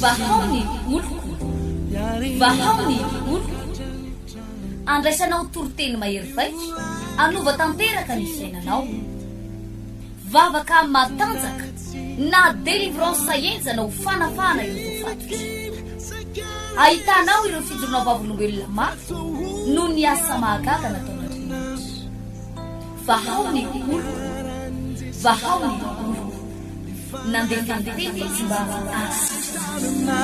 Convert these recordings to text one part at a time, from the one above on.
Vahao ny oloko, vahao ny oloko. Andraisanao toriteny mahery vaika hanova tanteraka ny fiainanao. Vavaka matanjaka na délivrance henjana ho fanafahana ireo voafatotra. Ahitanao ireo fijoroana vavolombelona mafy noho ny asa mahagaga nataon'Andriamanitra. Vahao ny oloko, vahao ny oloko. Nandefa ny teny izy mba hahasitrana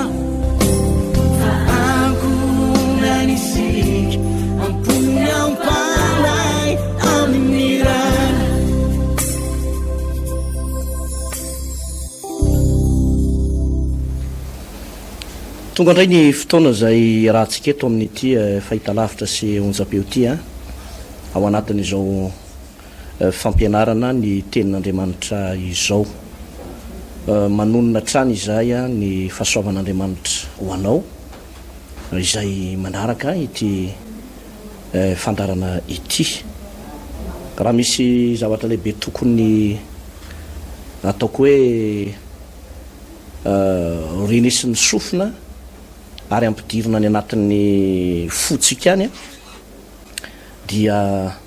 Tonga indray ny fotoana izay iarahantsika eto amin'ity fahitalavitra sy onjam-peo ity ao anatin'izao fampianarana ny Tenin'Andriamanitra izao. Manonona hatrany izahay ny fahasoavan'Andriamanitra ho anao izay manaraka ity fandaharana ity. Raha misy zavatra lehibe tokony ataoko hoe renesin'ny sofina ary ampidirina any anatin'ny fontsika any dia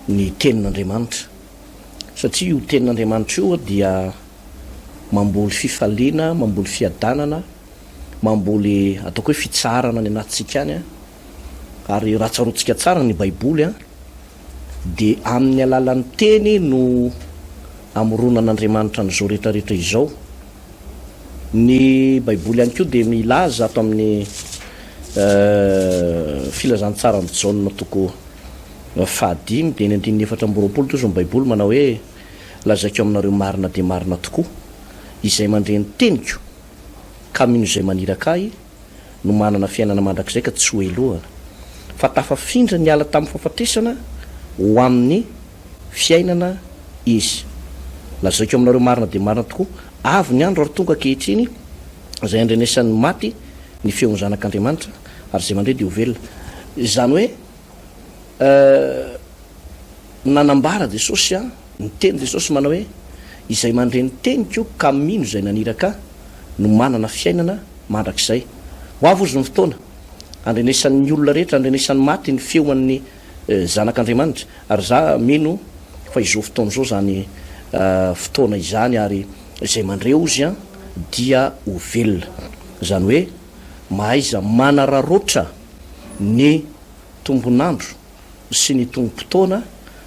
ny Tenin'Andriamanitra. Satria io Tenin'Andriamanitra io dia mamboly fifaliana, mamboly fiadanana, mamboly ataoko hoe fitsaharana any anatintsika any. Ary raha tsaroantsika tsara ny Baiboly dia amin'ny alalan'ny Teny no amoronan'Andriamanitra an'izao rehetra rehetra izao. Ny Baiboly ihany koa dia milaza ato amin'ny Filazantsaran'i Jaona toko fahadimy dia ny andininy 24 toa izao ny Baiboly manao hoe, Lazaiko aminareo marina dia marina tokoa, izay mandre ny teniko ka mino izay maniraka ahy no manana fiainana mandrakizay ka tsy ho helohana, fa tafafindra niala tamin'ny fahafatesana ho amin'ny fiainana izy. Lazaiko aminareo marina dia marina tokoa, avy ny andro ary tonga ankehitriny izay handrenesan'ny maty ny feon'ny Zanak'Andriamanitra, ary izay mandre dia ho velona. Izany hoe, nanambara Jesosy, niteny Jesosy manao hoe, Izay mandre ny teniko ka mino izay naniraka Ahy no manana fiainana mandrakizay. Ho avy hozy ny fotoana handrenesan'ny olona rehetra, handrenesan'ny maty ny feon'ny Zanak'Andriamanitra. Ary za mino fa izao fotoana izao izany fotoana izany ary izay mandre ozy an dia ho velona. Izany hoe mahaiza manararaotra ny tombon'andro sy ny tombom-potoana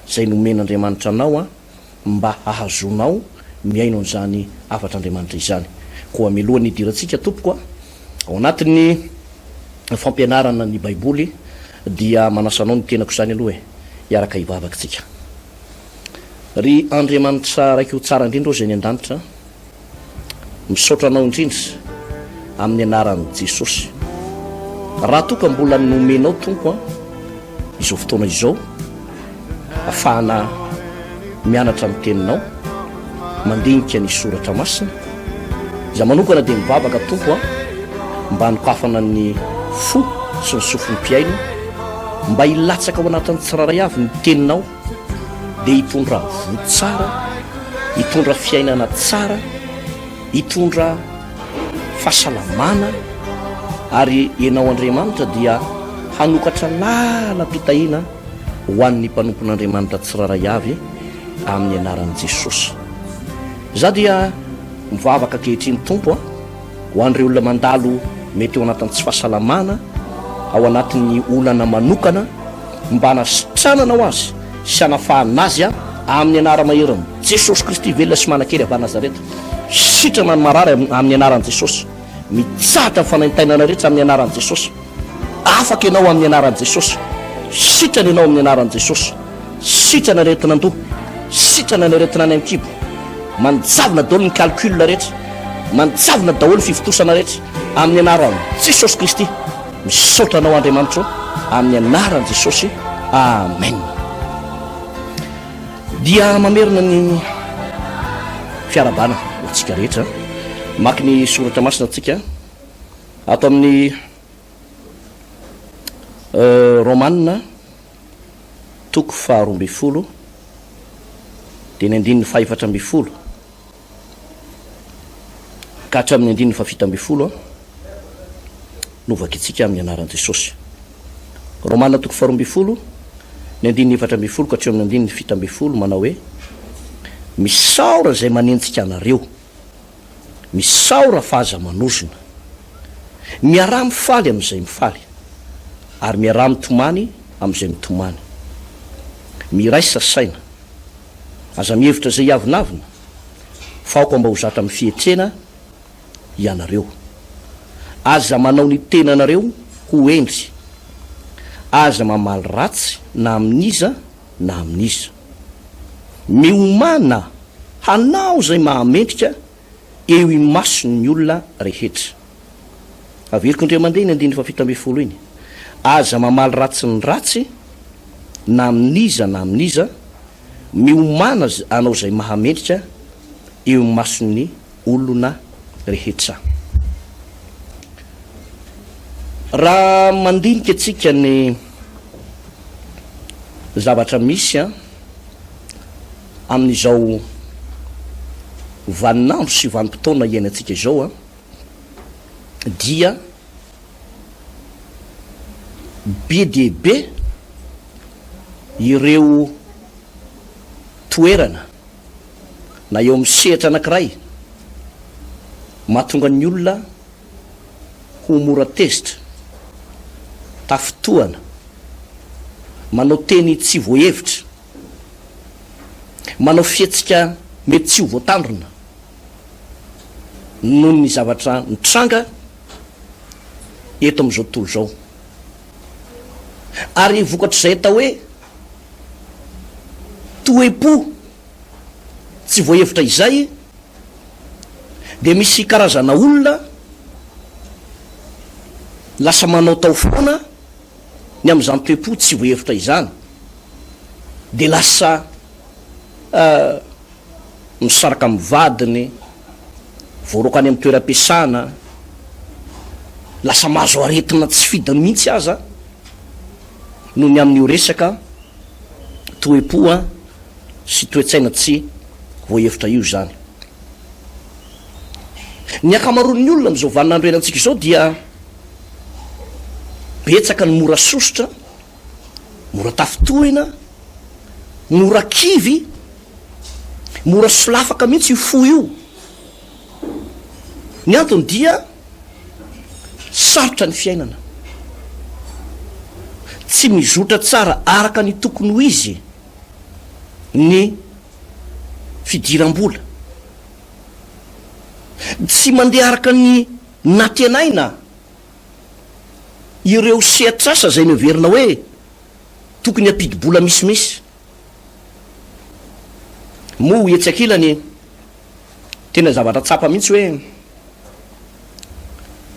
izay nomen'Andriamanitra anao an mba hahazoanao mihaino an'izany hafatr'Andriamanitra izany. Koa mialohan'ny hidirantsika tompoko a, ao anatin'ny fampianarana ny Baiboly dia manasa anao ny tenako izany aloha e, hiaraka hivavaka tsika. Ry Andriamanitra Raiko tsara indrindra ô izay any an-danitra, Misaotra anao indrindra amin'ny anaran'i Jesosy. Raha toa ka mbola nomenao Tompo an, izao fotoana izao, afahana mianatra ny teninao, mandinika ny soratra masina. Izaho manokana dia mivavaka Tompo an, mba hanokafana ny fo sy ny sofin'ny mpihaino, mba hilatsaka ao anatin'ny tsirairay avy ny teninao, dia hitondra voa tsara, hitondra fiainana tsara, hitondra fahasalamana, ary Ianao Andriamanitra dia hanokatra lalam-pitahiana ho an'ny mpanompon'Andriamanitra tsirairay avy amin'ny anaran'i Jesosy. Izaho dia mivavaka ankehitriny Tompo a. Ho an'ireo olona mandalo mety ao anatin'ny tsy fahasalamana, ao anatin'ny olana manokana, mba hanasitranana ho azy sy hanafahana azy amin'ny anara-maherin'i Jesosy Kristy velona sy manan-kery avy any Nazareta. Sitrana ny marary amin'ny anaran'i Jesosy. Mitsahatra ny fanaintainana rehetra amin'ny anaran'i Jesosy. Afaka ianao amin'ny anaran'i Jesosy. Sitrana ianao amin'ny anaran'i Jesosy. Sitrana ny aretin'andoha. Sitrana ny aretina any an-kibo. Manjavona daholo ny calcul rehetra. Manjavona daholo ny fivontosana rehetra. Amin'ny anaran'i Jesosy Kristy. Misaotra anao Andriamanitro amin'ny anaran'i Jesosy. Amen. Dia mamerina ny fiarahabana ho antsika rehetra. Maka ny soratra masina antsika ato amin'ny Romana toko faha-12 dia ny andininy faha-14. Ka hatramin'ny andininy faha-17 no vakintsika amin'ny anaran'i Jesosy. Romana toko faha-12, ny andininy 14 ka hatreo amin'ny andininy 17 manao hoe, Misaora izay manenjika anareo, misaora fa aza manozona. Miaraha mifaly amin'izay mifaly, ary miaraha mitomany amin'izay mitomany. Miraisa saina. Aza mihevitra izay hiavonavona, fa aoka mba ho zatra amin'ny fietrena ianareo. Aza manao ny tenanareo ho hendry. Aza mamaly ratsy na amin'iza na amin'iza. Miomàna hanao izay mahamendrika eo imason'ny olona rehetra. Averiko indray mandeha iny andininy faha-17 iny. Aza mamaly ratsy ny ratsy na amin'iza na amin'iza, miomàna hanao izay mahamendrika eo imason'ny olona rehetra. Raha mandinika antsika ny zavatra misy amin'izao vaninandro sy vanim-potoana iainantsika izao dia be dia be ireo toerana na eo amin'ny sehatra anankiray mahatonga ny olona ho mora tezitra, tafintohana, manao teny tsy voahevitra, manao fihetsika mety tsy ho voatandrina noho ny zavatra mitranga eto amin'izao tontolo izao. Ary vokatr'izay atao hoe toe-po tsy voahevitra izay dia misy karazana olona lasa manaotao foana ny amin'izany toe-po tsy voahevitra izany dia lasa misaraka amin'ny vadiny, voaroaka any amin'ny toeram-piasana, lasa mahazo aretina tsy fidiny mihitsy aza noho ny amin'io resaka toe-po sy toe-tsaina tsy voahevitra io izany. Ny ankamaroan'ny olona amin'izao vaninandro iainantsika izao dia betsaka ny mora sosotra, mora tafintohina, mora kivy, mora solafaka mihitsy io fo io. Ny antony dia sarotra ny fiainana. Tsy mizotra tsara araka ny tokony ho izy ny fidiram-bola. Tsy mandeha araka ny nantenaina ireo sehatr'asa izay noheverina hoe tokony hampidi-bola misimisy. Moa etsy ankilany, tena zavatra tsapa mihitsy hoe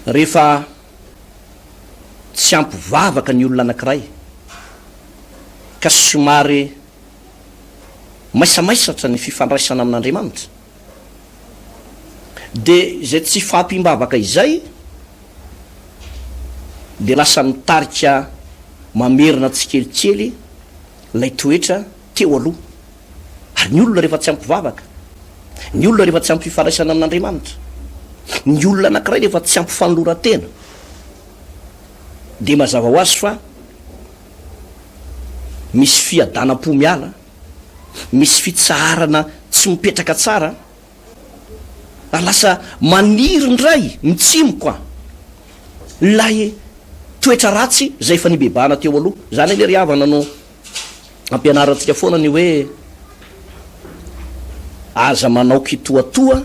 rehefa tsy ampy vavaka ny olona anankiray ka somary maisamaisatra ny fifandraisana amin'Andriamanitra, dia izay tsy fahampiam-bavaka izay dia lasa mitarika mamerina tsikelikely ilay toetra teo aloha. Ary ny olona rehefa tsy ampy vavaka, ny olona rehefa tsy ampy fifandraisana amin'Andriamanitra, ny olona anankiray rehefa tsy ampy fanoloran-tena, dia mazava ho azy fa misy fiadanam-po miala, misy fitsaharana tsy mipetraka tsara, ary lasa maniry indray, mitsimoka ilay toetra ratsy izay efa nibebahana teo aloha. Izany anie ry havana no ampianarantsika foana ny hoe aza manao kitoatoa,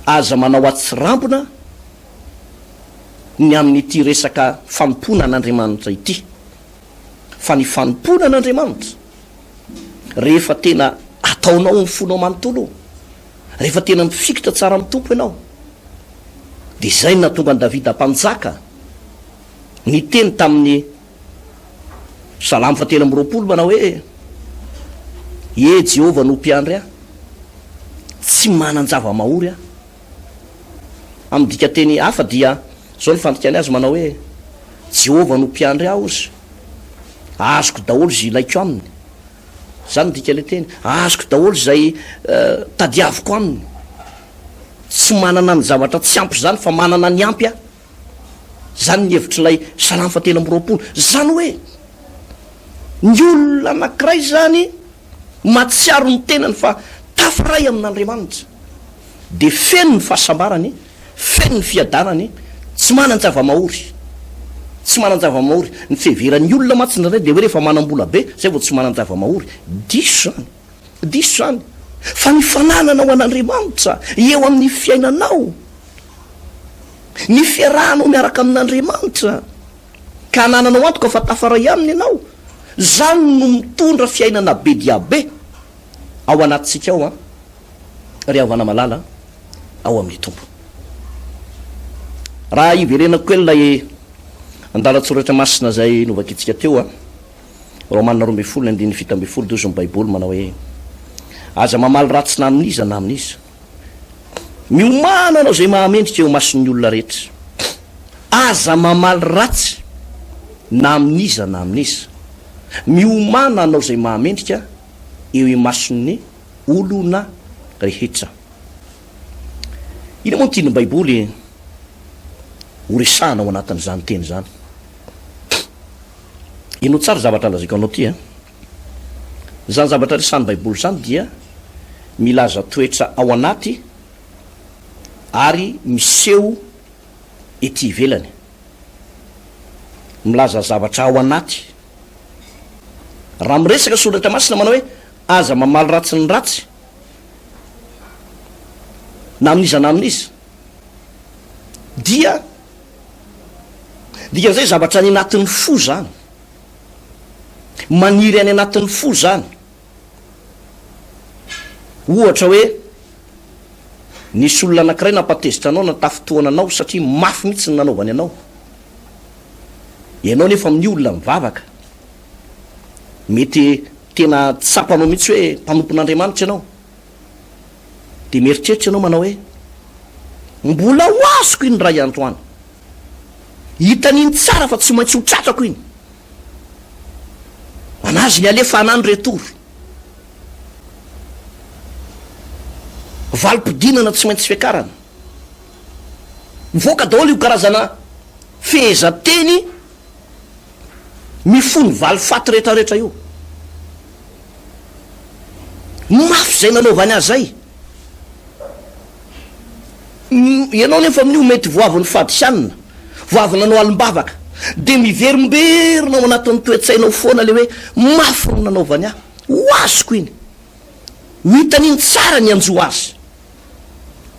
aza manao atsirambina ny amin'ity resaka fanompoana an'Andriamanitra ity. Fa ny fanompoana an'Andriamanitra, rehefa tena ataonao amin'ny fonao manontolo, rehefa tena mifikitra tsara amin'ny Tompo ianao, dia izay no nahatonga an'i Davida mpanjaka niteny tamin'ny Salamo fahatelo amby 20 manao hoe, Ie, Jehovah no mpiandry ahy, tsy manan-java-mahory aho. Amin'ny dikanteny hafa dia izao no fandikany azy manao hoe, Jehovah no mpiandry ahy ozy, azoko daholo izay ilaiko aminy. Izany no dikan'ilay teny, azoko daholo izay tadiaviko aminy. Tsy manana ny zavatra tsy ampy izany fa manana ny ampy aho. Izany ny hevitr'ilay Salamo fahatelo amby 20. Izany hoe, ny olona anankiray izany mahatsiaro ny tenany fa tafaray amin'Andriamanitra, dia feno ny fahasambarany, feno ny fiadanany, tsy manan-java-mahory. Tsy manan-java-mahory. Ny fiheveran'ny olona mantsy indraindray dia hoe rehefa manam-bola be, izay vao tsy manan-java-mahory. Diso izany. Diso izany. Fa ny fanananao an'Andriamanitra eo amin'ny fiainanao, ny fiarahanao miaraka amin'Andriamanitra, ka anananao antoka fa tafaray Aminy ianao, izany no mitondra fiainana be dia be ao anatintsika ao an, ry havana malala ao amin'ny Tompo. Raha hiverenako kely ilay andalan-tsoratra masina izay novakintsika teo an, Romana 12 ny andininy 17 dia hozy ny Baiboly manao hoe, Aza mamaly ratsy na amin'iza na amin'iza. Miomàna hanao izay mahamendrika eo imason'ny olona rehetra. Aza mamaly ratsy na amin'iza na amin'iza. Miomàna hanao izay mahamendrika eo imason'ny olona rehetra. Inona moa no tian'ny Baiboly horesahana ao anatin'izany teny izany? Henoy tsara zavatra lazaiko anao ity a. Izany zavatra resahan'ny Baiboly izany dia milaza toetra ao anaty ary miseho ety ivelany. Milaza zavatra ao anaty. Raha miresaka soratra masina manao hoe aza mamaly ratsy ny ratsy na amin'iza na amin'iza dia Dikan'izay zavatra any anatin'ny fo zany. Maniry any anatin'ny fo zany. Ohatra hoe nisy olona anankiray nampatezitra anao na tafintohana anao satria mafy mihitsy ny nanaovany anao. Ianao nefa amin'io olona mivavaka. Mety tena tsapanao mihitsy hoe mpanompon'Andriamanitra ianao. Dia mieritreritra ianao manao hoe, Mbola ho azoko iny ray andro any. Hitany iny tsara fa tsy maintsy ho tratrako iny. Anazy ny alefa ana ny retour. Valim-pidinana tsy maintsy fiakarana. Mivoaka daholo io karazana fehezanteny mifono valifaty retraretra io. Mafy izay nanaovany azy izay. Ianao nefa amin'io mety vao avy nifady hanina, vao avy nanao alim-bavaka, dia miverimberina ao anatin'ny toe-tsainao foana ilay hoe mafy ny nanaovany ahy, ho azoko iny, ho hitany iny tsara ny hanjo azy.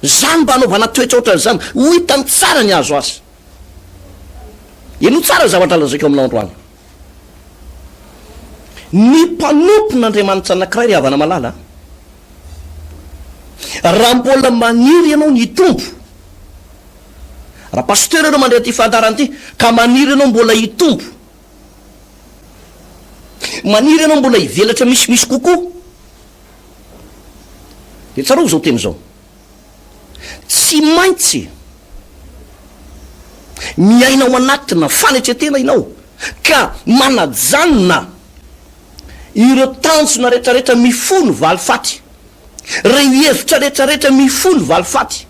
Izany mba hanaovana toetra ohatran'izany, ho hitany tsara ny hahazo azy. Henoy tsara ny zavatra lazaiko aminao androany. Ny mpanompon'Andriamanitra anankiray ry havana malala, raha mbola maniry ianao ny hitombo, raha pasteur ianao mandray ity fandaharana ity ka maniry ianao mbola hitombo, maniry ianao mbola hivelatra misimisy kokoa, dia tsarovy izao teny izao. Tsy maintsy miaina ao anatina fanetren-tena ianao ka manajanona ireo tanjona rehetrarehetra mifono valifaty, ireo hevitra rehetrarehetra mifono valifaty,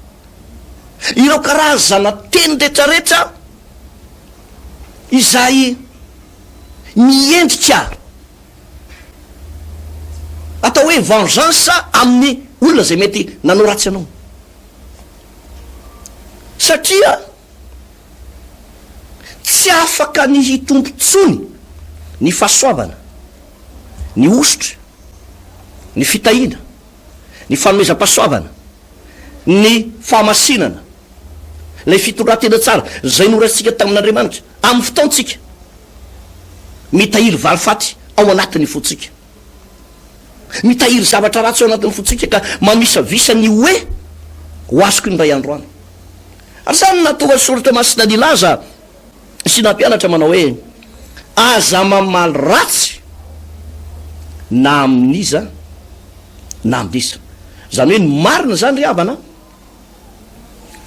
ireo karazana teny rehetrarehetra izay miendrika Atao hoe vengeance amin'ny olona izay mety nanao ratsy anao. Satria tsy afaka ny hitombo intsony ny fahasoavana, ny hosotra, ny fitahiana, ny fanomezam-pahasoavana, ny fahamasinana, ilay fitondran-tena tsara izay noraisintsika tamin'Andriamanitra amin'ny fotoantsika. Mitahiry valifaty ao anatin'ny fontsika. Mitahiry zavatra ratsy ao anatin'ny fontsika ka mamisavisa ny hoe ho azoko indray andro any. Ary izany no nahatonga ny Soratra Masina nilaza sy nampianatra manao hoe, Aza mamaly ratsy na amin'iza na amin'iza. Izany hoe ny marina izany ry havana,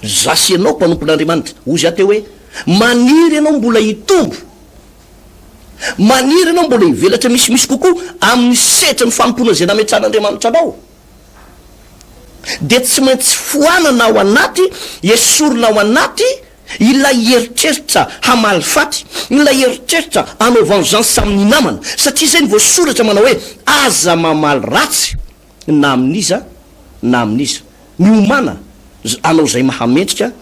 Za sy ianao mpanompon'Andriamanitra. Hozy aho teo hoe, maniry ianao mbola hitombo. Maniry ianao mbola hivelatra misimisy kokoa amin'ny sehatry ny fanompoana izay nametrahan'Andriamanitra anao. Dia tsy maintsy foanana ao anaty, esorina ao anaty ilay eritreritra hamaly faty, ilay eritreritra hanao vengeance amin'ny namana, satria izay no voasoratra manao hoe aza mamaly ratsy na amin'iza na amin'iza. Miomàna hanao izay mahamendrika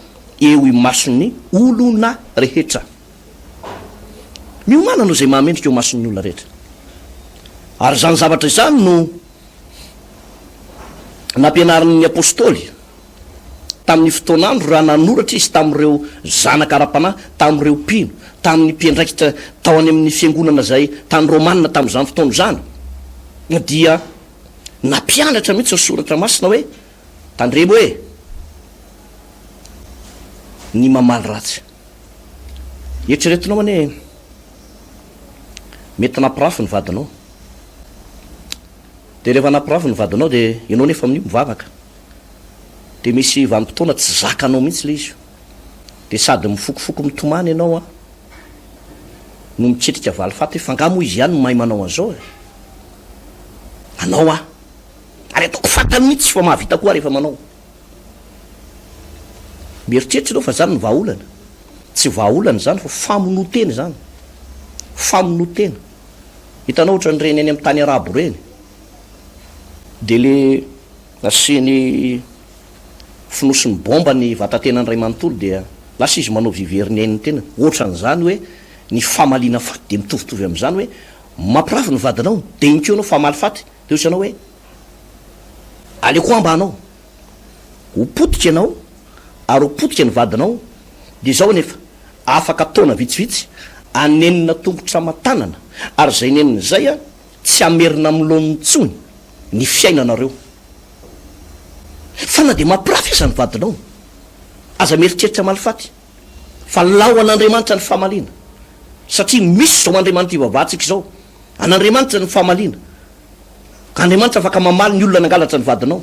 eo imason'ny olona rehetra. Miomàna hanao izay mahamendrika eo imason'ny olona rehetra. Ary izany zavatra izany no nampianarin'ny apostoly tamin'ny fotoan'andro raha nanoratra izy tamin'ireo zanaka ara-panahy, tamin'ireo mpino, tamin'ny mpiandraikitra tao any amin'ny fiangonana izay tany Romana tamin'izany fotoana izany, dia nampianatra mihitsy ny Soratra Masina hoe, Tandremo e! Ny mamaly ratsy. Eritreretinao anie, mety nampirafy ny vadinao. Dia rehefa nampirafy ny vadinao dia ianao nefa amin'io mivavaka. Dia misy vanim-potoana tsy zakanao mihitsy ilay izy. Dia sady mifokofoko mitomany ianao an, no miketrika valifaty hoe f'angaha moa izy ihany no mahay manao an'izao e? Anao aho. Ary ataoko fantany mihitsy fa mahavita koa aho rehefa manao. Mieritreritra ianao fa izany no vahaolana. Tsy vahaolana izany fa famonoan-tena izany. Famonoan-tena. Hitanao ohatran'ireny any amin'ny tany arabo ireny. Dia le asiany fonosiny bomba ny vatatenany iray manontolo dia lasa izy manao vivery ny ain'ny tenany. Ohatran'izany hoe ny famaliana faty dia mitovitovy amin'izany hoe mampirafy ny vadinao dia iny koa ianao famaly faty dia ohatranao hoe aleoko amba anao. Ho potika ianao ary ho potika ny vadinao dia izao anefa afaka taona vitsivitsy hanenina tongotra aman-tanana ary izay nenina izay tsy hamerina amin'ny laoniny intsony ny fiainanareo. Fa na dia mampirafy aza ny vadinao, aza mieritreritra malifaty, fa lao an'Andriamanitra ny famaliana, satria misy izao Andriamanitra ivavahantsika izao, an'Andriamanitra ny famaliana, ka Andriamanitra afaka mamaly ny olona nangalatra ny vadinao.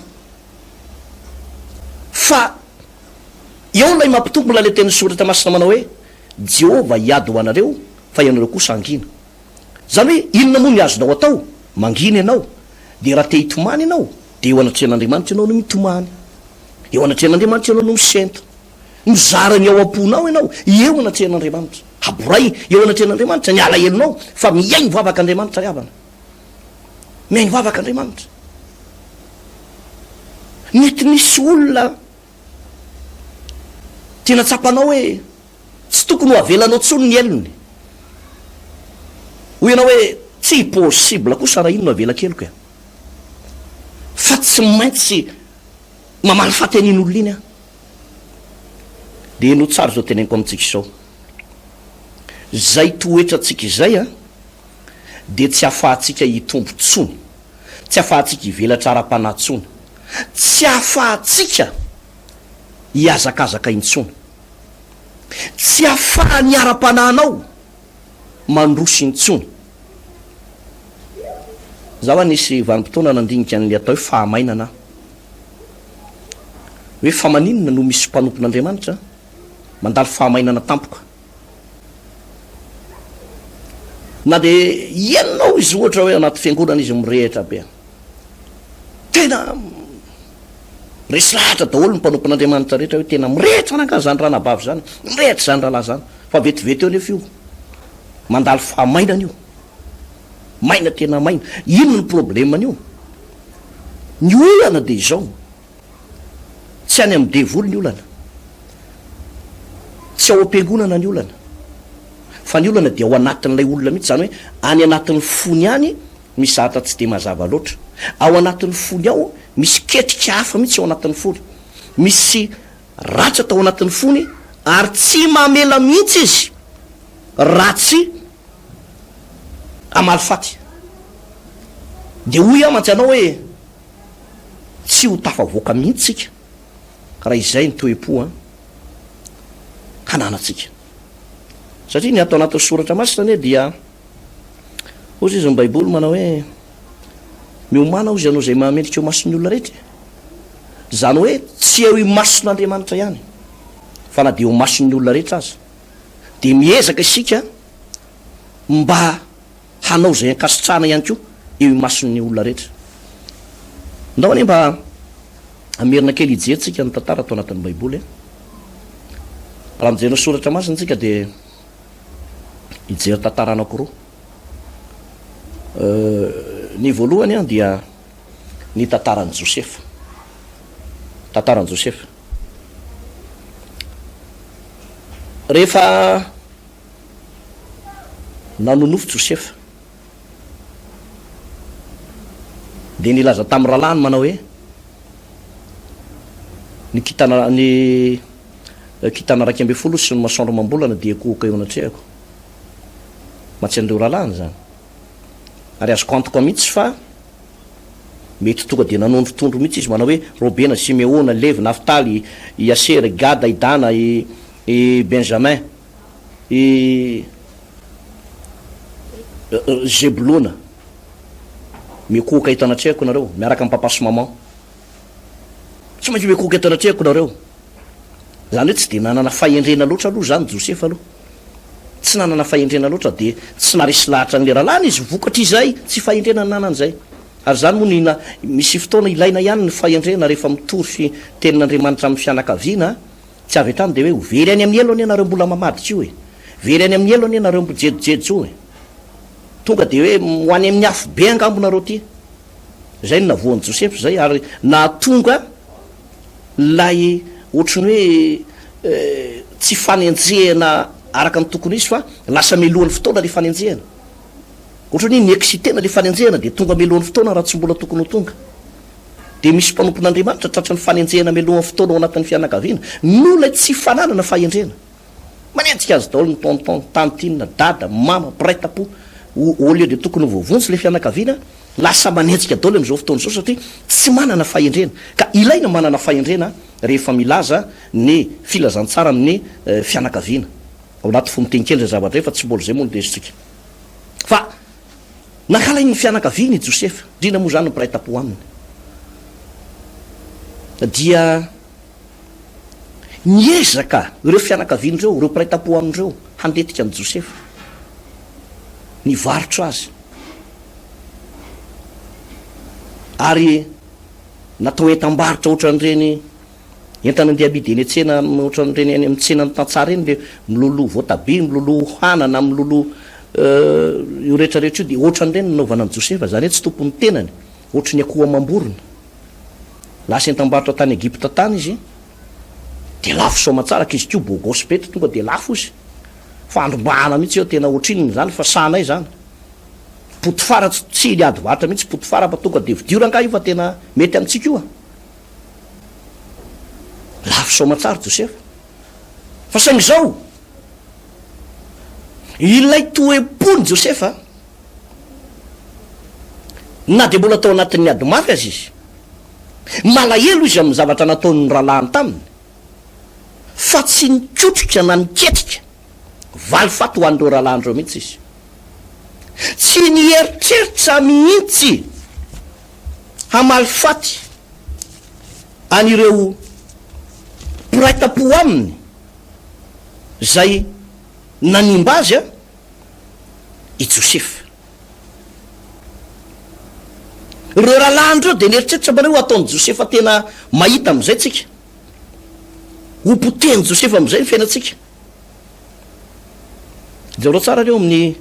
Fa eo ilay mampitombina ilay tenin'ny Soratra Masina manao hoe, Jehovah hiady ho anareo, fa ianareo kosa hangina. Izany hoe inona moa ny azonao atao? Mangina ianao. Dia raha te hitomany ianao, dia eo anatrehan'Andriamanitra ianao no mitomany. Eo anatrehan'Andriamanitra ianao no misento. Mizara ny ao am-ponao ianao eo anatrehan'Andriamanitra. Aboray eo anatrehan'Andriamanitra ny alahelonao fa mihaino vavaka Andriamanitra ry havana. Mihaino vavaka Andriamanitra. Mety misy olona tena tsapanao hoe Tsy tokony ho avelanao tsony ny helony. Hoy ianao hoe tsy possible kosa raha iny no avela-keloka e. Fa tsy maintsy mamaly faty an'iny olona iny aho. Dia henoy tsara izao teneniko amintsika izao. Izay toetrantsika izay an, dia tsy ahafahantsika hitombo tsony. Tsy ahafahantsika hivelatra ara-panahy tsony. Tsy ahafahantsika hihazakazaka intsony. Tsy afahan'ny ara-panahinao mandroso intsony. Zaho nisy vanim-potoana nandinika an'ilay atao hoe fahamainana aho. Hoe fa maninona no misy mpanompon'Andriamanitra mandalo fahamainana tampoka? Na dia henonao izy ohatra hoe anaty fiangonana izy mirehitra be. Tena resy lahatra daholo ny mpanompon'Andriamanitra rehetra hoe tena mirehitra rangahy izany ranabavy izany, mirehitra izany rahalahy izany. Fa vetivety eo anefa io, mandalo fahamainana io. Maina tena maina. Inona ny probleman'io? Ny olana dia izao, tsy any amin'ny devoly ny olana, tsy ao am-piangonana ny olana, fa ny olana dia ao anatin'ilay olona mihitsy, izany hoe any anatin'ny fony any Misy zavatra tsy dia mazava loatra. Ao anatin'ny fony ao, misy ketrika hafa mihitsy ao anatin'ny fony. Misy ratra tao anatin'ny fony ary tsy mamela mihitsy izy raha tsy hamaly faty. Dia hoy aho mantsy anao hoe, tsy ho tafavoaka mihitsy isika raha izay ny toe-po an, hananantsika. Satria ny ato anatin'ny soratra masina anie dia. Hozy izy ny Baiboly manao hoe, Miomàna hozy hanao izay mahamendrika eo imason'ny olona rehetra e. Izany hoe tsy eo imason'Andriamanitra ihany, fa na dia eo imason'ny olona rehetra aza. Dia miezaka isika mba hanao izay ankasitrahana ihany koa eo imason'ny olona rehetra. Ndao anie mba. Hamerina kely hijery tsika ny tantara ato anatin'ny Baiboly. Raha mijery ny soratra masina tsika dia hijery tantara anankiroa. Ny voalohany dia ny tantaran'i Josefa. Tantaran'i Josefa. Rehefa nanonofy Josefa dia nilaza tamin'ny rahalahiny manao hoe, Ny kintana, ny kintana 11 sy ny masoandro amam-bolana dia hikohoka eo anatrehako. Mantsy an'ireo rahalahiny izany. Ary azoko antoka mihitsy fa mety tonga dia nanondrotondro mihitsy izy manao hoe, Robena, Simeona, Levy, Naftaly, i Asera, i Gada, i Dana, i i Benjamin, i Zebolona. Mikohoka eto anatrehako nareo, miaraka amin'ny papa sy maman. Tsy maintsy mikohoka eto anatrehako nareo. Izany hoe tsy dia nanana fahendrena loatra aloha izany Josefa aloha. Tsy nanana fahendrena loatra dia tsy naharesy lahatra an'ilay rahalahiny izy vokatr'izay tsy fahendrena nanany izay. Ary izany moa no misy fotoana ilaina ihany ny fahendrena rehefa mitory fi tenin'Andriamanitra amin'ny fianakaviana. Tsy avy hatrany dia hoe ho very any amin'ny helo anie nareo mbola mamadika io e! Very any amin'ny helo anie nareo mbo jejojejo e! Tonga dia hoe ho any amin'ny afo be angambo nareo ty. Izay no navoan'i Josefa izay ary nahatonga ilay ohatran'ny hoe tsy fanenjehana araka ny tokony ho izy fa lasa melohan'ny fotoana ilay fanenjehana. Ohatran'ny hoe ni-exciter-na ilay fanenjehana dia tonga melohan'ny fotoana raha tsy mbola tokony ho tonga. Dia misy mpanompon'Andriamanitra tratran'ny fanenjehana mialohan'ny fotoana ao anatin'ny fianakaviana noho ilay tsy fananana fahendrena. Manenjika azy daholo ny tonton, tantine, dada, mama, mpiray tampo. Au lieu de tokony ho voavonjy ilay fianakaviana, lasa manenjika daholo amin'izao fotoana izao satria tsy manana fahendrena. Ka ilaina manana fahendrena rehefa milaza ny filazantsara amin'ny fianakaviana. Ao anaty fonon-teny kely izay zavatra izay fa tsy mbola izay moa no lesotsika. Fa. Nankalain'ny fianakaviany i Josefa, indrindra moa izany ny mpiray tampo aminy. Dia niezaka ireo fianakaviany ireo, ireo mpiray tampo aminy ireo, handetika an'i Josefa, nivarotra azy. Ary natao entam-barotra ohatran'ireny Entana andeha amidy eny an-tsena ohatran'ireny any amin'ny tsenan'ny tantsaha ireny le miloloha voatabia, miloloha anana, miloloha io rehetra rehetra io dia ohatran'ireny no nanaovana an'i Josefa, izany hoe tsy tompon'ny tenany, ohatry ny akoho amam-borona. Lasa entam-barotra tany Egypta tany izy dia lafo soamantsara, ankizy koa beau gosse be tonga dia lafo izy. Fandrombahana mihitsy eo, tena ohatrinona izany fa sahanay izany. Potifara tsy niady varotra mihitsy Potifara fa tonga dia vidio rangahy io fa tena mety amintsika io a. Lafo soamantsara Josefa. Fa saingy izao, ilay toe-pon'i Josefa, na dia mbola tao anatin'ny ady mafy aza izy, malahelo izy amin'ny zavatra nataon'ny rahalahiny taminy, fa tsy nikotrika na niketrika valifaty ho an'ireo rahalahiny ireo mihitsy izy. Tsy nieritreritra mihitsy hamaly faty an'ireo mpiray tampo aminy izay nanimba azy i Josefa. Ireo rahalahiny ireo dia nieritreritra mba hoe ho ataon'i Josefa tena mahita amin'izay tsika. Ho potehin'i Josefa amin'izay ny fiainantsika. Jereo tsara ireo amin'ny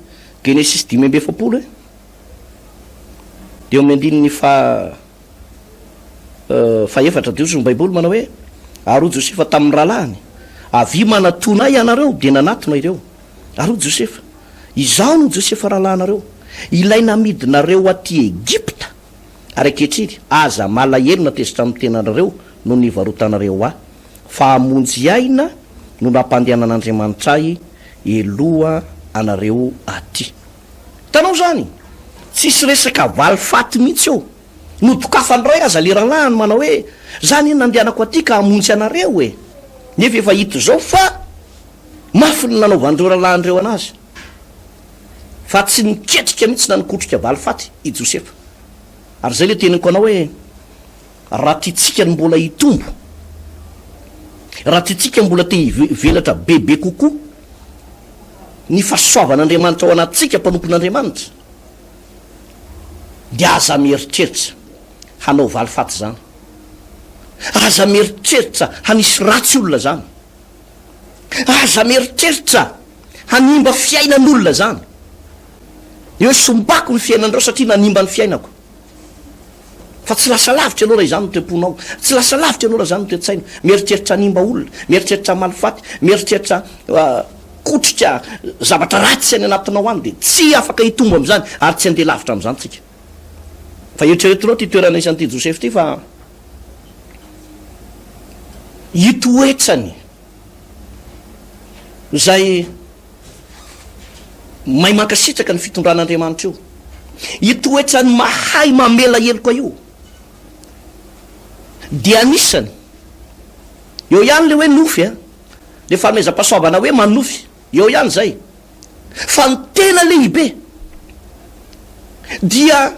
Genesisy 45 e. Eo amin'ny andininy faha fahefatra dia hoy ny Baiboly manao hoe, Ary hoy Josefa tamin'ny rahalahiny, Avia manatona ahy ianareo. Dia nanatona ireo. Ary hoy Josefa, Izaho no Josefa rahalahinareo, ilay namidinareo aty Egypta. Ary ankehitriny, aza malahelo na tezitra amin'ny tenanareo noho ny nivarotanareo ahy, fa hamonjy aina no nampandehanan'Andriamanitra ahy eloha anareo aty. Hitanao izany? Tsisy resaka valifaty mihitsy eo. Nodokafan'ny ray aza le rahalahiny manao hoe, za anie nandehanako aty ka hamonjy anareo e! Nefa efa hita izao fa mafy ny nanaovan'ireo rahalahiny ireo anazy. Fa tsy niketrika mihitsy na nikotrika valifaty i Josefa. Ary izay le teniko anao hoe, raha tiantsika ny mbola hitombo, raha tiantsika mbola te hivelatra bebe kokoa, ny fahasoavan'Andriamanitra ao anatintsika mpanompon'Andriamanitra dia aza mieritreritra hanao valifaty izany. Aza mieritreritra hanisy ratsy olona zany. Aza mieritreritra hanimba fiainan'olona zany. Eo sombako ny fiainanareo satria nanimba ny fiainako. Fa tsy lasa lavitra ianao raha izany no toe-ponao. Tsy lasa lavitra ianao raha izany no toe-tsaina. Mieritreritra hanimba olona, mieritreritra hamaly faty, mieritreritra kotrika zavatra ratsy any anatinao any dia tsy afaka hitombo amin'izany ary tsy handeha lavitra amin'izany tsika. Fa eritreretinao ity toerana nisy an'ity Josefa ity fa itoetrany izay mahay mankasitraka ny fitondran'Andriamanitra io, itoetrany mahay mamela heloka io dia anisany eo ihany le hoe nofy a, le fanomezam-pahasoavana hoe manofy eo ihany zay fa ny tena lehibe dia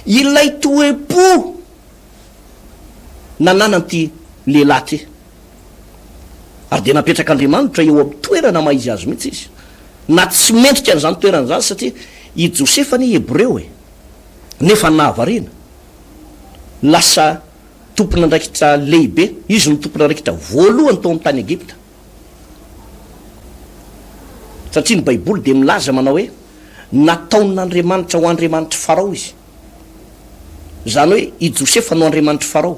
ilay toe-po nananan'ity lehilahy ity. Ary dia napetrak'Andriamanitra eo amin'ny toerana maha izy azy mihitsy izy. Na tsy mendrika an'izany toerana izany satria i Josefa anie Hebreo e! Nefa nahavariana. Lasa tompon'andraikitra lehibe, izy no tompon'andraikitra voalohany tao amin'ny tany Egypta. Satria ny Baiboly dia milaza manao hoe, Nataon'Andriamanitra ho andriamanitr'i Farao izy. Izany hoe i Josefa no andriamanitr'i Farao.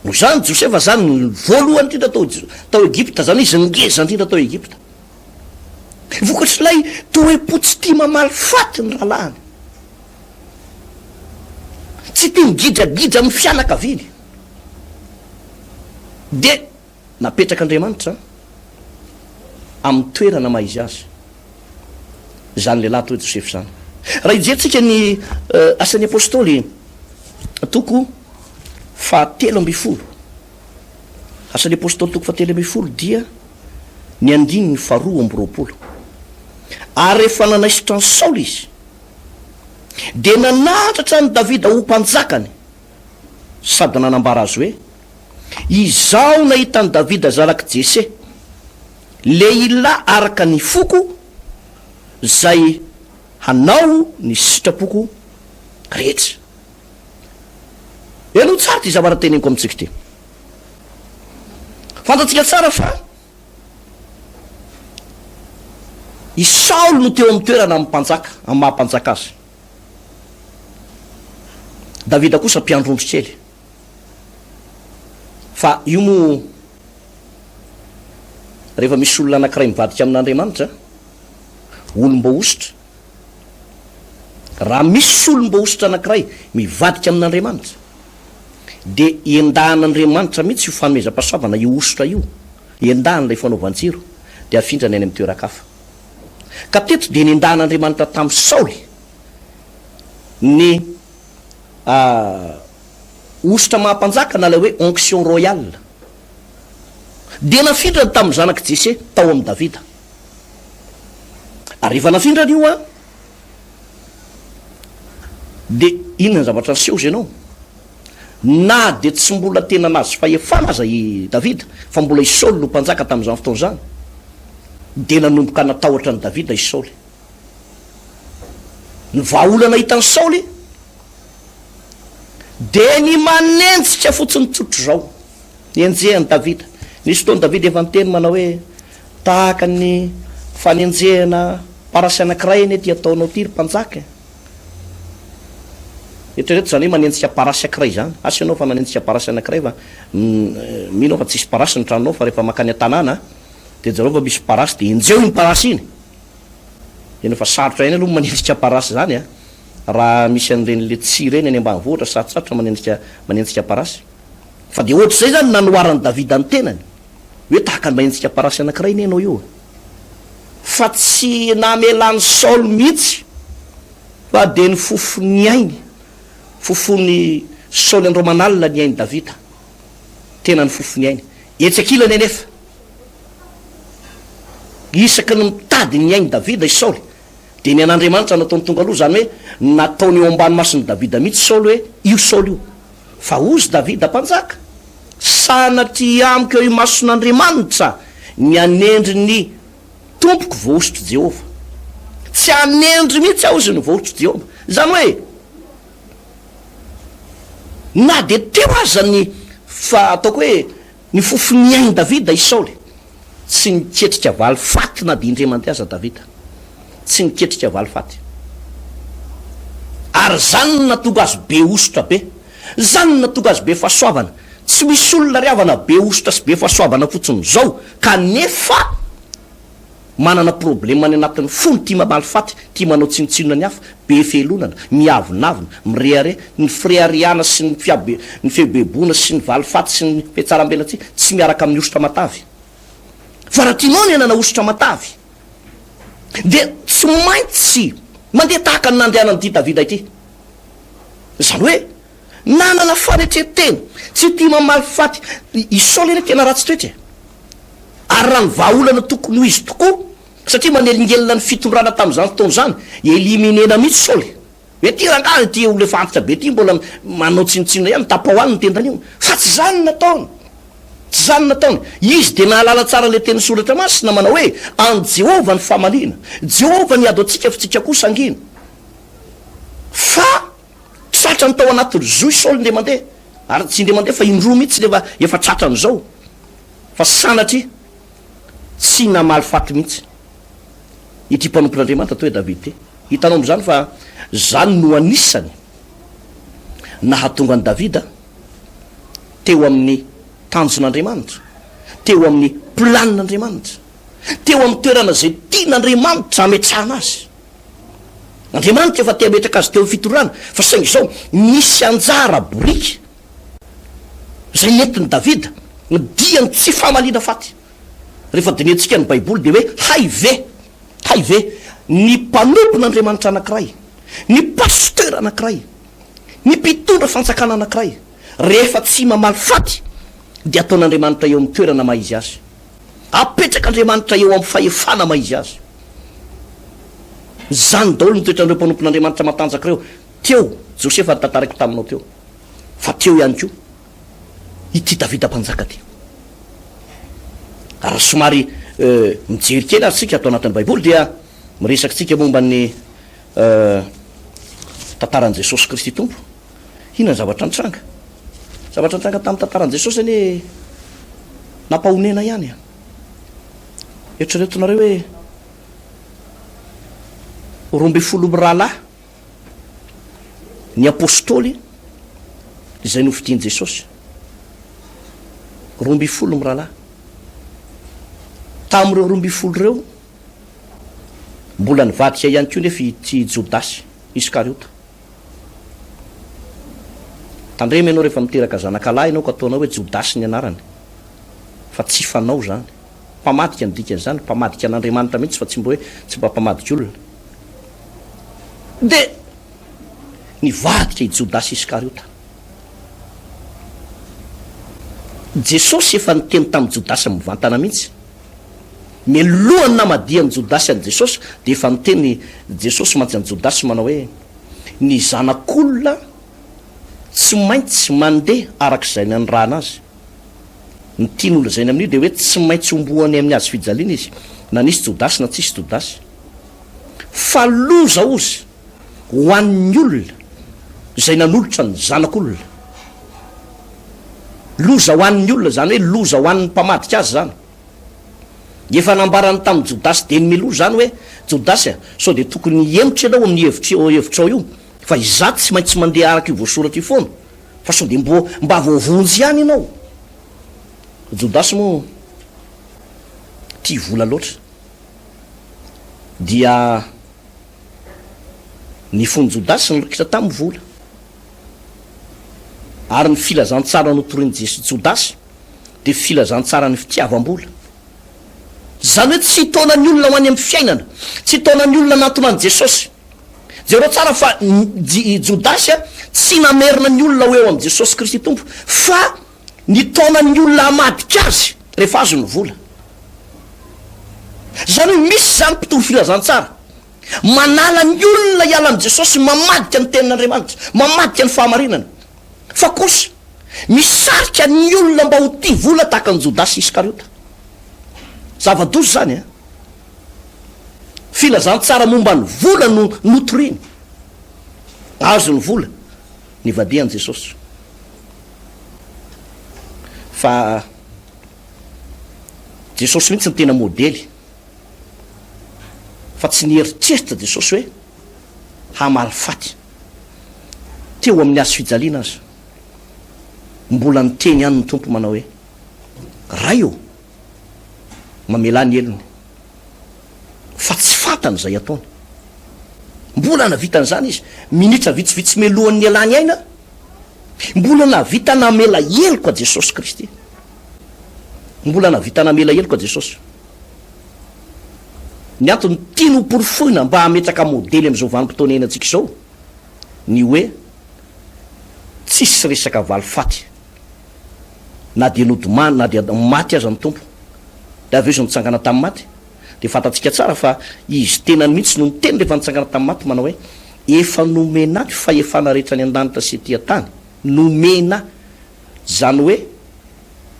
Noho izany, Josefa izany no voalohany indrindra tao tao Egypta, izany hoe izy no ngeza indrindra tao Egypta. Vokatr'ilay toe-po tsy tia mamaly faty ny rahalahiny, tsy tia migidragidra amin'ny fianakaviany, dia Napetrak'Andriamanitra amin'ny toerana maha izy azy izany lehilahy atao hoe Josefa izany. Raha hijerentsika ny Asan'ny Apostoly toko fahatelo ambinifolo, Asan'ny Apostoly toko fahatelo ambinifolo dia ny andininy faharoa amby roapolo. Ary rehefa nanaisotra an'i Saoly izy, dia nanandratra an'i Davida ho mpanjakany sady nanambara azy hoe, Izaho nahita an'i Davida zanak'i Jese, lehilahy araka ny foko, izay hanao ny sitrapoko rehetra. Henoy tsara ity zavatra teneniko amintsika ity. Fantatsika tsara fa i Saoly no teo amin'ny toerana amin'ny mpanjaka, amin'ny maha mpanjaka azy. Davida kosa mpiandry ondry kely. Fa io moa rehefa misy olona anankiray mivadika amin'Andriamanitra, olom-boahosotra, raha misy olom-boahosotra anankiray mivadika amin'Andriamanitra, dia endahan'Andriamanitra mihitsy io fanomezam-pahasoavana io hosotra io, endahany ilay fanaovan-jiro, dia afindrany any amin'ny toeran-kafa. Ka teto dia nendahan'Andriamanitra tamin'i Saoly ny Hosotra maha mpanjaka na ilay hoe onction royale dia nafindrany tamin'ny zanak'i Jese tao amin'i Davida. Ary rehefa nafindrany io an, dia inona ny zavatra niseho hozy ianao? Na dia tsy mbola tena nahazo fahefana aza i Davida, fa mbola i Saoly no mpanjaka tamin'izany fotoana izany, dia nanomboka natahotra an'i Davida i Saoly. Ny vahaolana hitan'i Saoly dia ny manenjika fotsiny tsotr'izao. Nenjehan'i Davida. Nisy fotoana Davida efa niteny manao hoe, Tahaka ny fanenjehana parasy anankiray anie ity ataonao ity ry mpanjaka e! Eritrereto izany hoe manenjika parasy ankiray izany. Asa ianao fa nanenjika parasy anankiray fa mino aho fa tsisy parasy ny tranonao fa rehefa mankany an-tanàna dia jereo fa misy parasy dia enjeho iny parasy iny. Eny fa sarotra ihany aloha ny manenjika parasy izany a! Raha misy an'ireny le tsihy ireny any ambanivohitra sarotsarotra manenjika manenjika parasy. Fa dia ohatr'izay izany no nanoharan'i Davida ny tenany, hoe tahaka ny manenjika parasy anankiray anie ianao io e! Fa tsy namelan'i Saoly mihitsy fa dia nifofo ny ainy, fofon'i Saoly andro aman'alina ny ain'i Davida. Tena nifofo ny ainy. Etsy ankilany anefa, Isaky ny mitady ny ain'i Davida i Saoly, dia ny an'Andriamanitra nataony tonga aloha, izany hoe nataony eo ambany mason'i Davida mihitsy Saoly hoe, Io Saoly io. Fa hozy Davida mpanjaka, Sanatria amiko eo imason'Andriamanitra ny hanendry ny tompoko voahosotr'i Jehovah. Tsy hanendry mihitsy aho, hozy ny voahosotr'i Jehovah. Izany hoe. Na dia teo aza ny fa ataoko hoe ny fofon'ny ain'i Davida i Saoly, tsy niketrika valifaty na dia indray mandeha aza Davida. Tsy niketrika valifaty. Ary izany no nahatonga azy be hosotra be. Izany no nahatonga azy be fahasoavana. Tsy misy olona ry havana be hosotra sy be fahasoavana fotsiny izao kanefa manana problème any anatin'ny fony, tia mamaly faty, tia manao tsinontsinona ny hafa, be fialonana, miavonavona, mirehareha, ny fireharehana sy ny fiabe, ny fieboeboana sy ny valifaty sy ny fihatsarambelatsihy tsy miaraka amin'ny hosotra matavy. Fa raha tianao ny hanana hosotra matavy dia tsy maintsy mandeha tahaka ny nandehanan'ity Davida ity. Izany hoe nanana fanetren-tena, tsy tia mamaly faty. I Saoly anie tena ratsy toetra e! Ary raha ny vahaolana tokony ho izy tokoa, satria manelingelina ny fitondrana tamin'izany fotoana izany, éliminer-na mihitsy Saoly. Hoe ity rangahy ity olona efa antitra be ity mbola manao tsinontsinona ihany, tapaho any ny tendany io. Fa tsy izany no nataony. Tsy izany no nataony. Izy dia nahalala tsara ilay tenin'ny Soratra Masina manao hoe, An'i Jehovah ny famaliana. Jehovah ny ady ho antsika fa tsika kosa hangina. Fa tratrany tao anatin'ny zohy Saoly indray mandeha, ary tsy indray mandeha fa indroa mihitsy nefa efa tratran'izao. Fa sanatria tsy namaly faty mihitsy ity mpanompon'Andriamanitra atao hoe Davida ity. Hitanao amin'izany fa izany no anisany nahatonga an'i Davida teo amin'ny tanjon'Andriamanitra, teo amin'ny planin'Andriamanitra, teo amin'ny toerana izay tian'Andriamanitra hametrahana azy. Andriamanitra efa te hametraka azy teo amin'ny fitondrana, fa saingy izao nisy anjara boriky izay nentin'i Davida dia ny tsy famaliana faty. Rehefa dinihantsika ny Baiboly dia hoe hay ve, hay ve ny mpanompon'Andriamanitra anankiray, ny pasteur anankiray, ny mpitondra fanjakana anankiray rehefa tsy mamaly faty dia ataon'Andriamanitra eo amin'ny toerana maha izy azy. Apetrak'Andriamanitra eo amin'ny fahefana maha izy azy. Izany daholo ny toetran'ireo mpanompon'Andriamanitra matanjaka ireo. Teo Josefa notantaraiko taminao teo. Fa teo ihany koa ity Davida mpanjaka ity. Raha somary mijery kely ary tsika ato anatin'ny Baiboly dia miresaka tsika momba ny tantaran'i Jesosy Kristy Tompo. Inona ny zavatra nitranga? Zavatra nitranga tamin'ny tantaran'i Jesosy anie nampahonena ihany. Eritreretinareo hoe 12 mirahalahy ny apostoly izay nofidian'i Jesosy. 12 mirahalahy. Tamin'ireo 12 ireo, mbola nivadika ihany koa nefa ity Jodasy Iskariota. Tandremo ianao rehefa miteraka zanakalahy ianao ka ataonao hoe Jodasy ny anarany, fa tsy fanao izany. Mpamadika no dikan'izany, mpamadika an'Andriamanitra mihitsy fa tsy mba hoe tsy mba mpamadika olona. Dia nivadika i Jodasy Iskariota. Jesosy efa niteny tamin'i Jodasy mivantana mihitsy. Mialohan'ny namadihan'i Jodasy an'i Jesosy dia efa niteny Jesosy mantsy an'i Jodasy manao hoe, Ny Zanak'olona tsy maintsy mandeha araka izay nanirahana azy. Ny tiany holazaina amin'io dia hoe tsy maintsy homboany amin'ny hazo fijaliana izy, na nisy Jodasy na tsisy Jodasy. Fa loza ozy ho an'ny olona izay nanolotra ny Zanak'olona. Loza ho an'ny olona, izany hoe loza ho an'ny mpamadika azy izany. Efa nambarany tamin'i Jodasy dieny mialoha izany hoe, Jodasy a, sao dia tokony hihemotra ianao amin'ny hevitrao io, fa izaho tsy maintsy mandeha araka io voasoratra io foana, fa sao dia mbo mba voavonjy ihany ianao. Jodasy moa tia vola loatra, dia ny fon'i Jodasy niraikitra tamin'ny vola. Ary ny filazantsara notorin'i Jesoa Jodasy dia filazantsaran'ny fitiavam-bola. Izany hoe tsy hitaona ny olona ho any amin'ny fiainana, tsy hitaona ny olona hanatona an'i Jesosy. Jereo tsara fa i Jodasy tsy namerina ny olona ho eo amin'i Jesosy Kristy Tompo fa nitaona ny olona hamadika azy rehefa azo ny vola. Izany hoe misy izany mpitory filazantsara manala ny olona hiala amin'i Jesosy, mamadika ny tenin'Andriamanitra, mamadika ny fahamarinana. Fa kosa, misarika ny olona mba ho tia vola tahaka an'i Jodasy Iskariota. Zava-doza izany an! Filazantsara momba ny vola no notoriny. Azo ny vola, nivadihan'i Jesosy. Fa Jesosy mihitsy no tena modely. Fa tsy nieritreritra Jesosy hoe hamaly faty. Teo amin'ny hazo fijaliana aza, mbola niteny ihany ny Tompo manao hoe, Ray ô, mamelà ny helony, fa tsy fantany izay ataony. Mbola nahavita an'izany Izy, minitra vitsivitsy mialohan'ny nialany aina, mbola nahavita namela heloka Jesosy Kristy. Mbola nahavita namela heloka Jesosy. Ny antony tiany ho porofoina mba hametraka modely amin'izao vanim-potoana iainantsika izao ny hoe tsisy resaka valifaty na dia nodimandry na dia maty aza ny Tompo dia avy eo izy nitsangana tamin'ny maty dia fantatsika tsara fa izy tenany mihitsy no niteny rehefa nitsangana tamin'ny maty manao hoe efa nomena ahy fahefana rehetra any an-danitra sy ety an-tany nomena izany hoe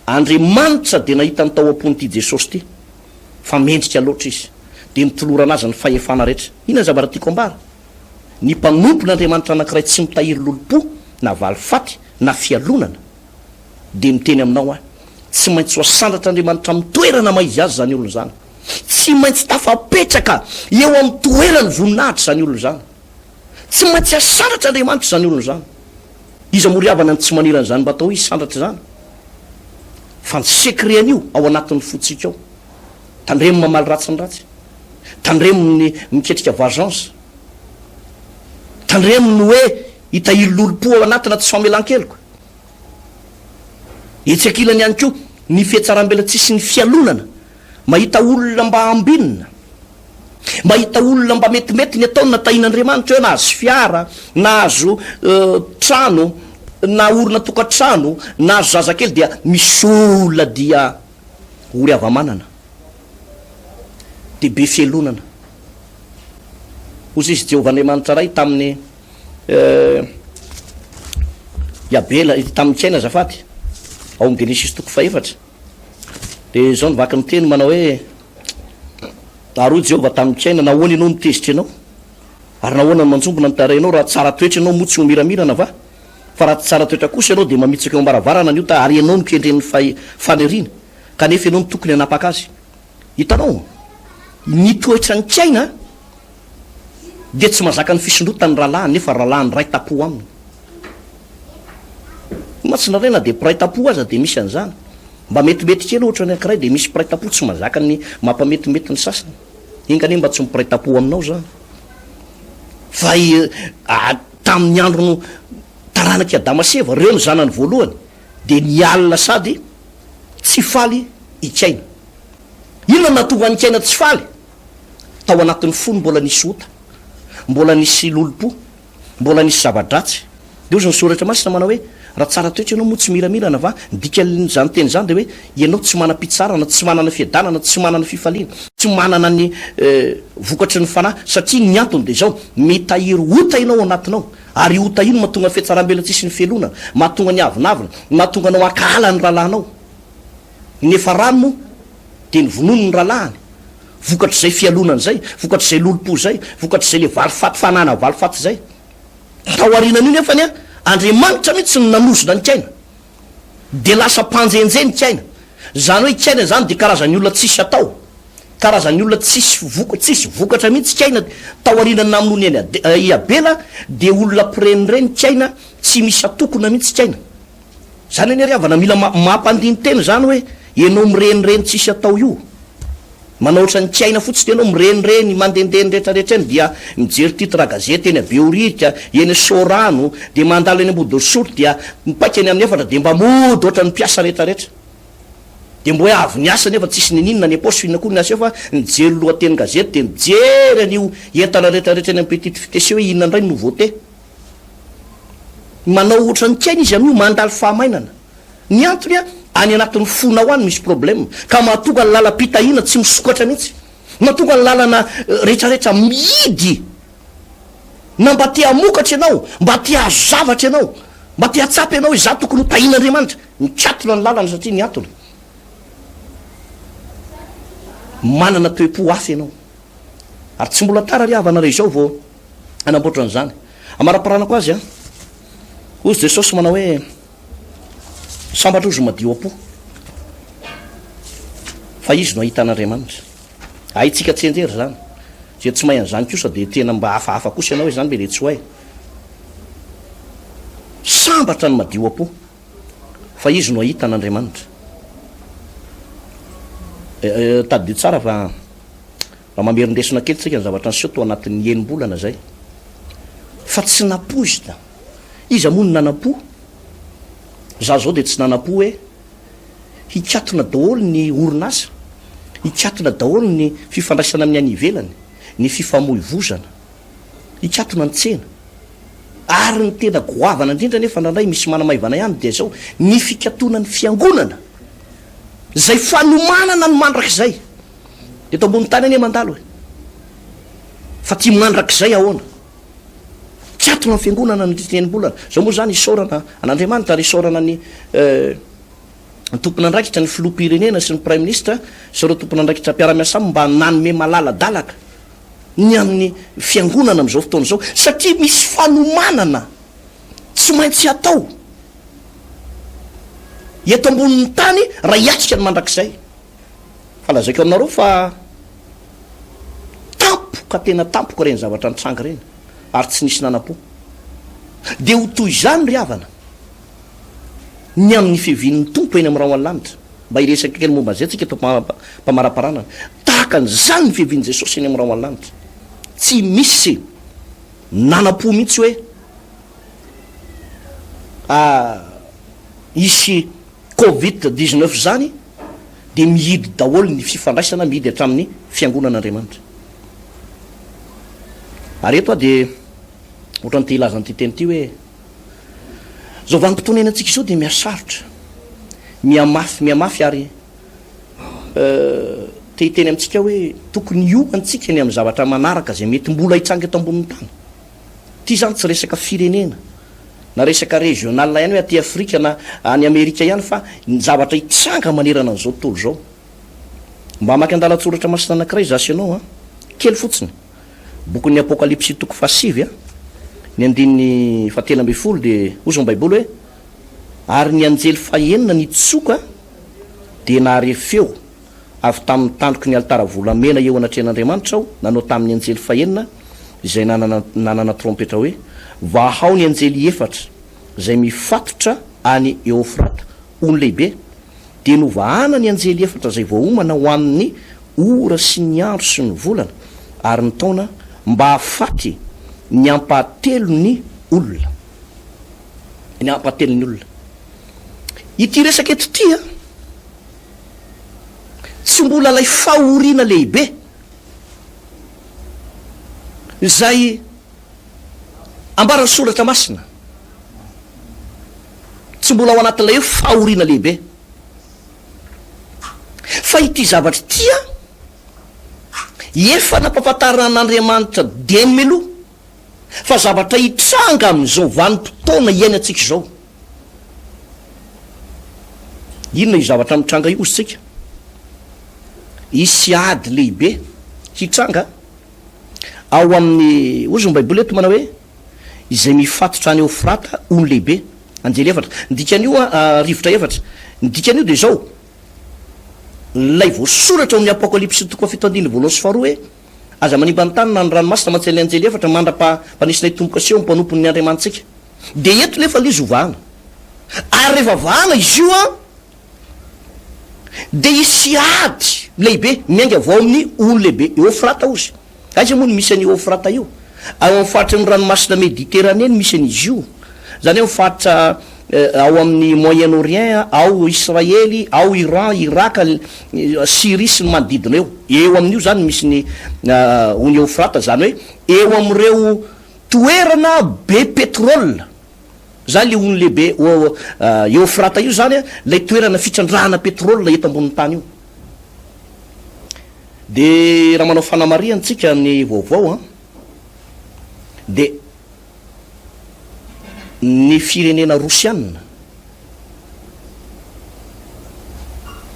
Andriamanitra dia nahita ny tao am-pon'ity Jesosy ity fa mendrika loatra izy, dia notolorana azy ny fahefana rehetra. Inona ny zavatra tiako ambara? Ny mpanompon'Andriamanitra anankiray tsy mitahiry lolompo na valifaty na fialonana dia miteny aminao aho, tsy maintsy ho asandratr'Andriamanitra amin'ny toerana maha izy azy izany olona izany. Tsy maintsy tafapetraka eo amin'ny toeran'ny voninahitra izany olona izany. Tsy maintsy asandratra Andriamanitra izany olona izany. Iza moa ry havana no tsy maniry an'izany mba atao hoe hisandratra izany? Fa ny secret an'io ao anatin'ny fontsika ao. Tandremo mamaly ratsy ny ratsy. Tandremo ny miketrika vengeance. Tandremo ny hoe hitahiry lolompo ao anatina tsy famelan-keloka. Etsy ankilany ihany koa ny fihatsarambelatsihy sy ny fialonana. Mahita olona mba ambinina. Mahita olona mba metimety ny ataony na tahin'Andriamanitra hoe nahazo fiara, nahazo trano, naorina tokantrano, nahazo zazakely dia misy olona dia ory hava-manana, dia be fialonana. Hoy izy Jehovah Andriamanitra Ray tamin'i i Abela, tamin'i Kaina azafady, ao amin'ny Genesisy toko fahefatra. Dia izao no vaky ny teny manao hoe, Ary hoy Jehovah tamin'i Kaina, Nahoana ianao no tezitra ianao? Ary nahoana no manjombona ny tarehinao? Raha tsara toetra ianao, moa tsy ho miramirana va? Fa raha tsy tsara toetra kosa ianao, dia mamitsaka eo am-baravarana ny ota, ary ianao no kendren'ny faniriana, kanefa ianao no tokony hanapaka azy. Hitanao? Ny toetran'i Kaina dia tsy mahazaka ny fisondrotan'ny rahalahiny, nefa rahalahiny iray tam-po aminy. Moa tsy indraindray na dia mpiray tam-po aza dia misy an'izany. Mba metimety kely ohatra ny ankiray dia misy mpiray tam-po tsy mahazaka ny mampametimety ny sasany. Enga anie mba tsy ho mpiray tam-po aminao izany. Fa tamin'ny andron'ny taranak'i Adama sy Eva, ireo ny zanany voalohany, dia nialona sady tsy faly i Kaina. Inona no nahatonga an'i Kaina tsy faly? Tao anatin'ny fony mbola nisy ota, mbola nisy lolompo. Mbola nisy zava-dratsy. Dia hozy ny Soratra Masina manao hoe, Raha tsara toetra ianao, moa tsy miramirana va? Ny dikan'izany teny izany dia hoe, ianao tsy manam-pitsarana, tsy manana fiadanana, tsy manana fifaliana, tsy manana ny vokatry ny Fanahy, satria ny antony dia izao, mitahiry ota ianao ao anatinao, ary io ota io no mahatonga ny fihatsarambelatsihy sy ny fialonana, mahatonga ny avonavona, mahatonga anao hankahala ny rahalahinao. Ny niafarany moa dia novonoiny ny rahalahiny. Vokatr'izay fialonana izay, vokatr'izay lolompo izay, vokatr'izay le valifaty fanahana valifaty izay. Tao aorianan'io nefany an, Andriamanitra mihitsy no nanozona an'i Kaina. Dia lasa mpanjenjeny i Kaina. Izany hoe i Kaina izany dia karazan'ny olona tsisy atao. Karazan'ny olona tsisy voka, tsisy vokatra mihitsy i Kaina. Tao aorianan'ny namonoany an'i Ade, i Abela dia olona mpirenireny i Kaina, tsy misy atokona mihitsy i Kaina. Izany anie ry havana mila mampandini-tena izany hoe ianao mirenireny tsisy atao io. Manao ohatran'ny tsy aina fotsiny ianao mirenireny mandehandeha eny rehetra rehetra eny dia mijery titre gazety eny Behoririka, eny Soarano, dia mandalo eny Ambodinsory dia mipaika eny amin'ny efatra dia mba mody ohatran'ny mpiasa rehetra rehetra. Dia mbo hoe avy niasa nefa tsisy nininona any am-paosy inona koa ny asa eo fa nijery lohatenin-gazety dia mijery an'io entana rehetra rehetra eny amin'ny petite vitesse hoe inona indray ny nouveauté. Manao ohatran'ny tsy hainy izy amin'io, mandalo fahamainana. Ny antony an, any anatin'ny fonao any misy problème, ka mahatonga ny lalam-pitahiana tsy misokatra mihitsy. Mahatonga ny lalana rehetrarehetra mihidy. Na mba te hamokatra ianao, mba te hahazo zavatra ianao, mba te hahatsapa ianao hoe izaho tokony ho tahian'Andriamanitra. Mikatona ny lalana satria ny antony, manana toe-po hafa ianao. Ary tsy mbola tara ry havana raha izao vao hanamboatra an'izany. Amaraparanako azy an. Hozy Jesosy manao hoe. Sambatra ozy madio am-po fa izy no hahita an'Andriamanitra. Haintsika tsianjery izany. Izay tsy mahay an'izany kosa dia tena mba hafahafa kosa ianao hoe izany ve dia tsy ho hay. Sambatra ny madio am-po fa izy no hahita an'Andriamanitra. Tadidio tsara fa raha mamerin-desona kely tsika ny zavatra niseho tao anatin'ny enim-bolana izay fa tsy nampoizina. Iza moa no nanam-po? Za zao dia tsy nanam-po hoe hikatona daholo ny orinasa, hikatona daholo ny fifandraisana amin'ny any ivelany, ny fifamoivozana, hikatona ny tsena. Ary ny tena goavana indrindra nefa indraindray misy manamaivana ihany dia izao, ny fikatonan'ny fiangonana, izay fanomanana ny mandrakizay. Eto ambony tany anie mandalo e! Fa ty mandrakizay ahoana? Mikatona ny fiangonana nandritra ny enim-bolana. Izao moa izany isaorana an'Andriamanitra ary isaorana ny tompon'andraikitra, ny filoham-pirenena sy ny praiminisitra sy ireo tompon'andraikitra mpiara-miasa aminy mba nanome malaladalaka ny amin'ny fiangonana amin'izao fotoana izao satria misy fanomanana tsy maintsy atao eto ambonin'ny tany raha hiatrika ny mandrakizay. Fa lazaiko aminareo fa tampoka tena tampoka ireny zavatra nitranga ireny ary tsy nisy nanam-po. Dia ho toy izany ry havana ny amin'ny fiavian'ny Tompo eny amin'ny rahon'ny lanitra. Mba hiresaka kely momba an'izay tsika eto am-pamaraparanana. Tahaka an'izany ny fiavian'i Jesosy eny amin'ny rahon'ny lanitra. Tsy misy nanam-po mihitsy hoe hisy Covid 19 izany dia mihidy daholo ny fifandraisana, mihidy hatramin'ny fiangonan'Andriamanitra. Ary eto aho dia ohatran'ny te hilaza an'ity teny ity hoe, izao vanim-potoana iainantsika izao dia mihasarotra, mihamafy, mihamafy ary te hiteny amintsika hoe tokony hiomantsika ny amin'ny zavatra manaraka izay mety mbola hitranga eto ambonin'ny tany. Ity izany tsy resaka firenena na resaka régional ihany hoe aty Afrika na any Amerika ihany fa ny zavatra hitranga manerana an'izao tontolo izao. Mba hamaky andalan-tsoratra masina anankiray izaho sy ianao an! Kely fotsiny. Bokin'ny Apokalypsy toko fahasivy an, ny andininy fahatelo ambin'ny folo dia hoy izao ny Baiboly hoe, Ary ny anjely fahenina nitsoka dia nahare feo Avy tamin'ny tandroky ny alitara volamena eo anatrehan'Andriamanitra aho, nanao tamin'ny anjely fahenina izay nanana nanana trompetra hoe, Vahao ny anjely efatra izay mifatotra any Eofrata, ony lehibe. Dia novahana ny anjely efatra izay voaomana ho amin'ny ora sy ny andro sy ny volana ary ny taona mba hahafaty ny ampahatelon'ny olona. Ny ampahatelon'ny olona. Ity resaka eto ity an! Tsy mbola ilay fahoriana lehibe izay ambaran'ny Soratra Masina. Tsy mbola ao anatin'ilay hoe fahoriana lehibe. Fa ity zavatra ity an, efa nampahafantarina an'Andriamanitra dieny mialoha fa zavatra hitranga amin'izao vanim-potoana iainantsika izao. Inona io zavatra mitranga io hozy tsika? Hisy ady lehibe hitranga ao amin'ny, hozy ny Baiboly eto manao hoe, izay mifatotra any Eofrata ony lehibe, anjely efatra. Ny dikan'io, rivotra efatra. Ny dikan'io dia izao, ilay voasoratra ao amin'ny Apokalypsy toko fahafito andininy voalohany sy faharoa hoe, Aza manimba ny tany na ny ranomasina mantsy ilay anjely efatra mandra-panisonay tombo-kase eo amin'ny mpanompon'ny Andriamanitsika. Dia eto nefa ilay izy ho vahana. Ary rehefa vahana izy io an, dia hisy ady lehibe miainga avy ao amin'ny ony lehibe Eofrata hozy. Aiza moa no misy an'io Eofrata io? Ao amin'ny faritry ny ranomasina Mediterane no misy an'izy io. Izany hoe amin'ny faritra ao amin'ny Moyen Orient, ao Israely, ao Iran, Irak, Syrie sy ny manodidina eo. Eo amin'io izany no misy ny ony Eofrata, izany hoe eo amin'ireo toerana be pétrole. Izany ilay ony lehibe Eofrata io izany ilay toerana fitrandrahana pétrole eto ambonin'ny tany io. Dia raha manao fanamarihana tsika ny vaovao an, dia ny firenena rosiana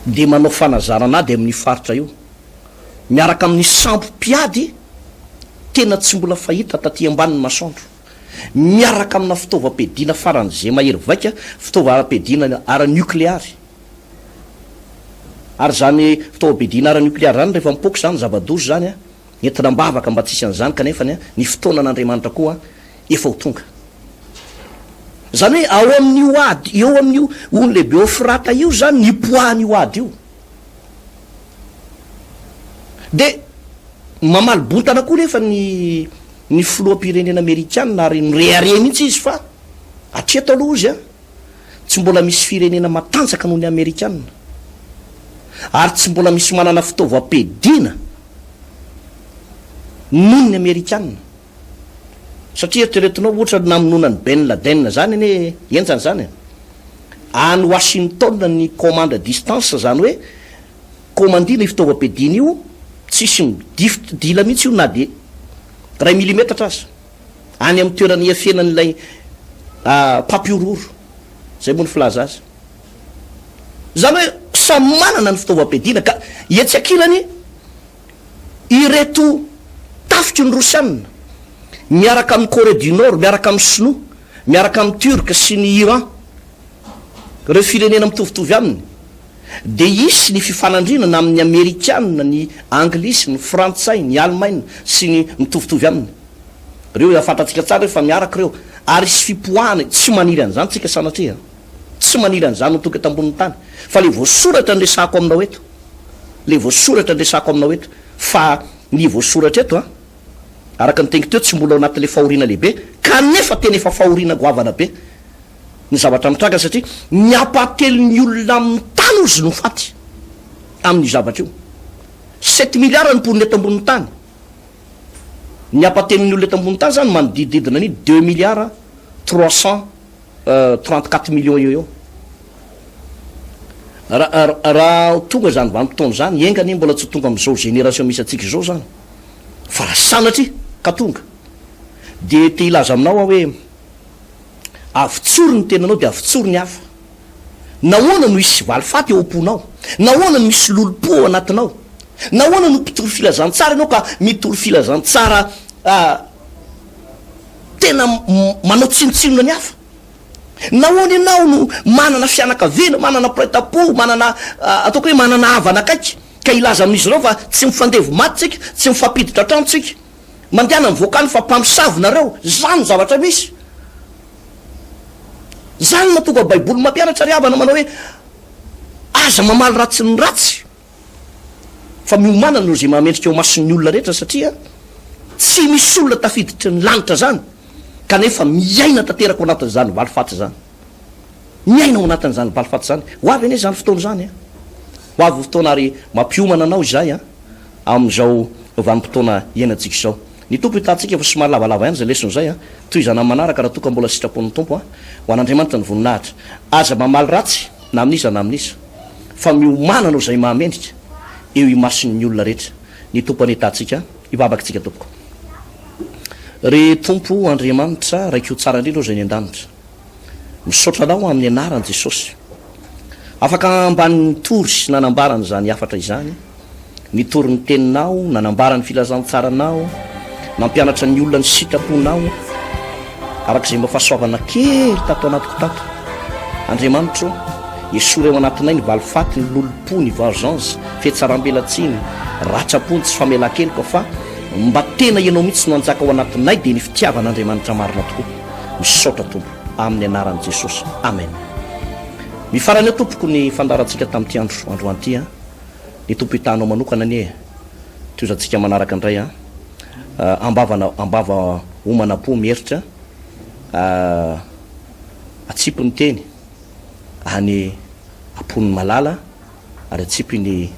dia manao fanazarana ady amin'io faritra io miaraka amin'ny sambo mpiady tena tsy mbola fahita taty ambanin'ny masoandro. miaraka amina fitaovam-piadiana faran'izay mahery vaika, fitaovam-piadiana ara-niokleary. Ary izany fitaovam-piadiana ara-niokleary izany rehefa mipoaka izany, zava-doza izany an, entina am-bavaka mba tsy hisy an'izany kanefa ny fotoanan'Andriamanitra koa efa ho tonga. Izany hoe ao amin'io ady, eo amin'io ony lehibe Eofrata io izany ny hipoahan'io ady io. Dia mamaly bontana koa nefa ny ny filoham-pirenena amerikana ary mirehareha mihitsy izy fa hatreto aloha izy an, tsy mbola misy firenena matanjaka noho ny amerikana ary tsy mbola misy manana fitaovam-piadiana noho ny amerikana. Satria eritreretinao ohatra ny namonoana an'i Ben Laden zany anie henjana zany e! Any Washington ny commande à distance zany hoe commandina io fitaovam-piadiana io tsisy midifitra dila mihitsy io na dia iray milimetatra aza any amin'ny toerana iafenan'ilay mpampihorohoro zay moa ny filaza azy. Zany hoe samy manana ny fitaovam-piadiana ka etsy ankilany Ireto tafiky ny Rosiana, miaraka amin'i Corée du Nord, miaraka amin'ny Sinoa, miaraka amin'ny Turc sy ny Iran, ireo firenena mitovitovy aminy, dia hisy ny fifanandrinana amin'ny Amerikana, ny Anglisy, ny Frantsay, ny Alemaina sy ny mitovitovy aminy. Ireo efa fantatsika tsara ireo fa miaraka ireo ary hisy fipoahana, tsy maniry an'izany tsika sanatria, tsy maniry an'izany ho tonga eto ambonin'ny tany, fa ilay voasoratra no resahako aminao eto. le voasoratra ndresako aminao eto fa ny voasoratra eto an, araka ny teniko teo tsy mbola ao anatin'le fahoriana lehibe kanefa tena efa fahoriana goavana be ny zavatra mitranga satria ny ampahatelon'ny olona amin'ny tany ozy no faty amin'io zavatra io. Sept milliards ny mponina eto ambonin'ny tany. Ny ampahatelon'ny olona eto ambonin'ny tany zany manodidididina ny deux milliards 300 34 millions eo eo. Raha tonga izany vanim-potoana izany, enga anie mbola tsy ho tonga amin'izao génération misy antsika izao izany, fa raha sanatria ka tonga, dia te hilaza aminao aho hoe, avotsory ny tenanao dia avotsory ny hafa. Nahoana no hisy valifaty ao am-ponao? Nahoana no misy lolompo ao anatinao? Nahoana no mpitory filazantsara ianao ka mitory filazantsara Tena manao tsinontsinona ny hafa. Nahoana ianao no manana fianakaviana, manana mpiray tampo, manana ataoko hoe manana havana akaiky, ka hilaza amin'izy ireo fa tsy mifandevo maty tsika, tsy mifampiditra an-trano tsika. Mandehana mivoaka any fa mpamosavy nareo. Izany ny zavatra misy. Izany no mahatonga Baiboly mampianatra ry havana manao hoe aza mamaly ratsy ny ratsy. Fa miomàna noho izay mahamendrika eo imason'ny olona rehetra satria tsy misy olona tafiditry ny lanitra izany kanefa miaina tanteraka ao anatin'izany valifaty izany. Miaina ao anatin'izany valifaty izany. Ho avy anie izany fotoana izany an! Ho avy ny fotoana ary mampiomana anao izahay an! Amin'izao vanim-potoana iainantsika izao. Ny Tompo hitahantsika fa somary lavalava ihany izay lesona izay an! Tohizana amin'ny manaraka raha toa ka mbola sitrapon'ny Tompo an! Ho an'Andriamanitra ny voninahitra. Aza mamaly ratsy na amin'iza na amin'iza. Fa miomàna hanao izay mahamendrika eo imason'ny olona rehetra. Ny Tompo anie hitahantsika. Hivavaka isika tompoko. Ry Tompo Andriamanitra, Raiko tsara indrindra ô izay any an-danitra. Misaotra Anao amin'ny anaran'i Jesosy. Afaka mba nitory sy nanambara an'izany hafatra izany, nitory ny Teninao, nanambara ny Filazantsaranao, nampianatra ny olona ny sitraponao, araka izay mba fahasoavana kely tato anatiko tato. Andriamanitro ô, esory ao anatinay ny valifaty, ny lolompo, ny vengeance, fihatsarambelatsihy, ny ratram-po, ny tsy famelan-keloka, fa mba tena Ianao mihitsy no hanjaka ao anatinay, dia ny fitiavan'Andriamanitra marina tokoa. Misaotra Tompo, amin'ny anaran'i Jesosy. Amen. Mifarana eo tompoko ny fandaharantsika tamin'ity andro androany ity an. Ny Tompo hitaha anao manokana anie e. Tohizantsika manaraka indray an. Ambavana ambava homana am-po mieritra atsipy ny teny any am-pon'ny malala ary atsipy ny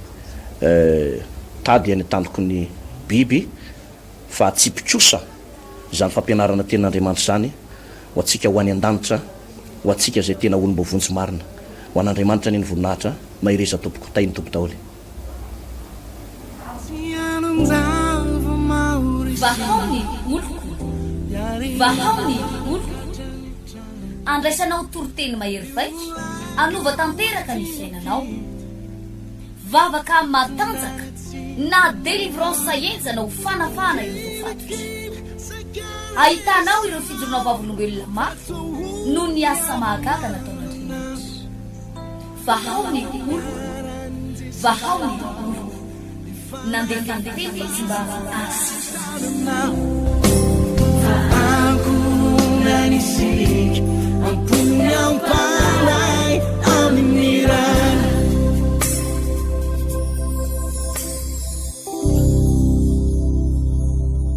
tady any an-tandroky ny biby fa atsipy kosa izany fampianarana tenin'Andriamanitra izany ho antsika ho any an-danitra, ho antsika izay tena olom-boavonjy marina. Ho an'Andriamanitra anie ny voninahitra. Mahereza tompoko. Tahin'ny Tompo daholo. Vahao ny oloko, vahao ny oloko. Andraisanao toriteny mahery vaika, hanova tanteraka ny fiainanao. Vavaka matanjaka na délivrance henjana ho fanafahana ireo voafatotra. Ahitanao ireo fijoroana vavolombelona mafy noho ny asa mahagaga nataon'Andriamanitra. Vahao ny oloko, vahao ny oloko. Nandefa ny teny izy mba hahasitrana azy.